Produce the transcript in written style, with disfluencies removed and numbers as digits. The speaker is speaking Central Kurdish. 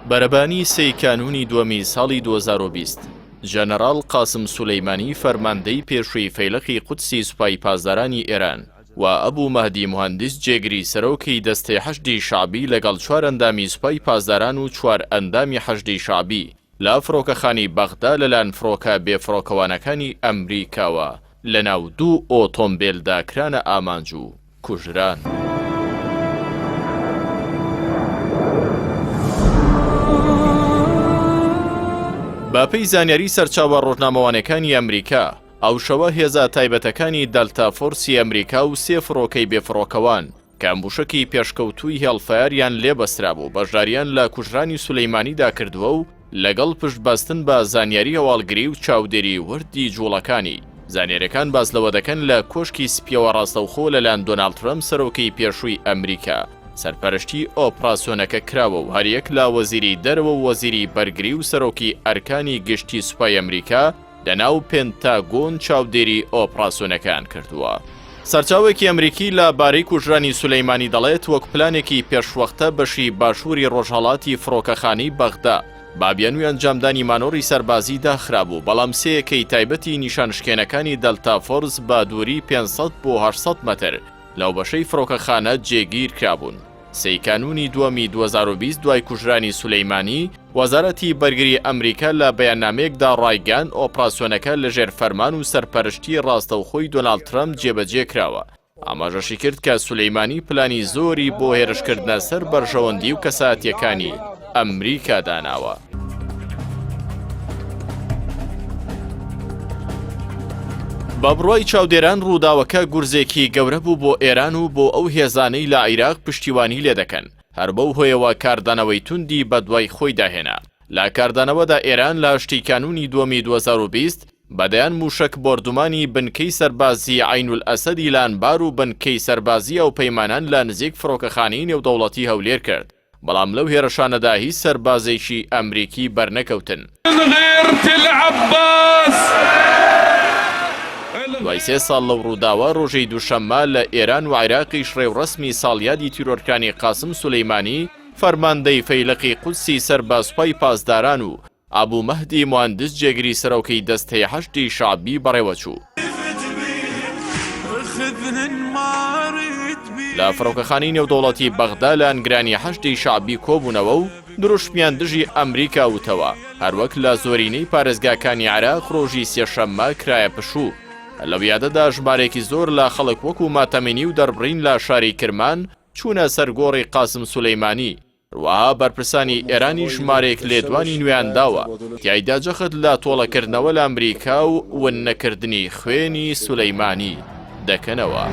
بەرەبانی سێی کانوونی دووەمی ساڵی 2020، ژەنەراڵ قاسم سولەیمانی فەرماندەی پێشووی فەیلەقی قودسی سوپای پاسدارانی ئێران و ئەبو مەهدی موهەندیس جێگری سەرۆکی دەستەی حەشدی شەعبی لەگەڵ چوار ئەندامی سوپای پاسداران و چوار ئەندامی حەشدی شەعبی لە فڕۆکەخانەی بەغدا لەلایەن فڕۆکە بێفڕۆکەوانەکانی ئەمریکاوە لەناو دوو ئۆتۆمبێلدا کرانە ئامانج و کوژران. بەپێی زانیاری سەرچاوە ڕۆژنامەوانەکانی ئەمریکا، ئەو شەوە هێزە تایبەتەکانی دەلتا فۆرسی ئەمریکا و سێ فڕۆکەی بێفڕۆکەوان کە مووشەکی پێشکەوتووی هێڵفایەریان لێ بەسترابوو بەشداریان لە کوژرانی سولەیمانیدا کردووە و لەگەڵ پشتبەستن بە زانیاری هەواڵگری و چاودێری وردی جوڵەکانی. زانیاریەکان باس لەوە دەکەن لە کۆشکی سپیەوە ڕاستەوخۆ لەلایەن دۆناڵد ترەمپ سەرۆکی پێشووی ئەمریکا سەرپەرشتی ئۆپراسیۆنەکە کراوە و هەریەک لە وەزیری دەرەوە و وەزیری بەرگری و سەرۆکی ئەرکانی گشتی سوپای ئەمریکا لەناو پێنتاگۆن چاودێری ئۆپراسیۆنەکەیان کردووە. سەرچاوەیەکی ئەمریکی لە بارەی کوژرانی سولەیمانی دەڵێت، وەک پلانێکی پێشوەختە بەشی باشووری ڕۆژهەڵاتی فڕۆکەخانەی بەغدا بە بیانووی ئەنجامدانی مانۆڕی سەربازی داخرابوو، بەڵام سێ یەکەی تایبەتی نیشانشکێنەکانی دەلتا فۆرس بە دووری 500 بۆ 800 مەتر لەو بەشەی فڕۆکەخانە جێگیر کرابوون. سێی کانوونی دووەمی 2020 دوای کوژرانی سولەیمانی، وەزارەتی بەرگری ئەمریکا لە بەیاننامەیەکدا ڕایگەیاند ئۆپراسیۆنەکە لەژێر فەرمان و سەرپەرشتی ڕاستەوخۆی دۆناڵد ترەمپ جێبەجێ کراوە، ئاماژەشی کرد کە سولەیمانی پلانی زۆری بۆ هێرشکردنە سەر بەرژەوەندی و کەسایەتییەکانی ئەمریکا داناوە. بە بڕوای چاودێران ڕووداوەکە گورزێکی گەورە بوو بۆ ئێران و بۆ ئەو هێزانەی لە عیراق پشتیوانی لێدەکەن، هەر بەو هۆیەوە کاردانەوەی توندی بەدوای خۆیدا هێنا. لە کاردانەوەدا ئێران لە هەشتی کانوونی دووەمی 2020 بە دەیان مووشەک بۆردومانی بنکەی سەربازیی عەینولئەسەدی لە ئەنبار و بنکەی سەربازیی هاوپەیمانان لە نزیک فڕۆکەخانەی نێودەوڵەتی هەولێر کرد. بەڵام لەو هێرشانەدا هیچ سەربازێکی ئەمریکی بەرنەکەوتن. دوای سێ ساڵ لەو ڕووداوە، ڕۆژی دووشەممە لە ئێران و عێراقیش ڕێوڕەسمی ساڵیادی تیرۆرکرانی قاسم سولەیمانی، فەرماندەی فەیلەقی قودسی سەر بە سوپای پاسداران و ئەبو مەهدی موهەندس جێگری سەرۆکی دەستەی حەشدی شەعبی بەڕێوەچوو. لە فڕۆکەخانەی نێودەوڵەتی بەغدا لایەنگرانی حەشدی شەعبی کۆبوونەوە و دروشمیان دژی ئەمریکا وتەوە، هەروەک لە زۆرینەی پارێزگاکانی عێراق ڕۆژی سێشەممە کرایە پشوو. لەو یادەدا ژمارەیەکی زۆر لە خەڵک وەکو ماتەمینی و دەربڕین لە شاری کرمان چوونە سەر گۆڕی قاسم سولەیمانی، هەروەها بەرپرسانی ئێرانیش ژمارەیەک لێدوانی نوێیان داوە، تیایدا جەخت لە تۆڵەکردنەوە لە ئەمریکا و ون نەکردنی خوێنی سولەیمانی دەکەنەوە.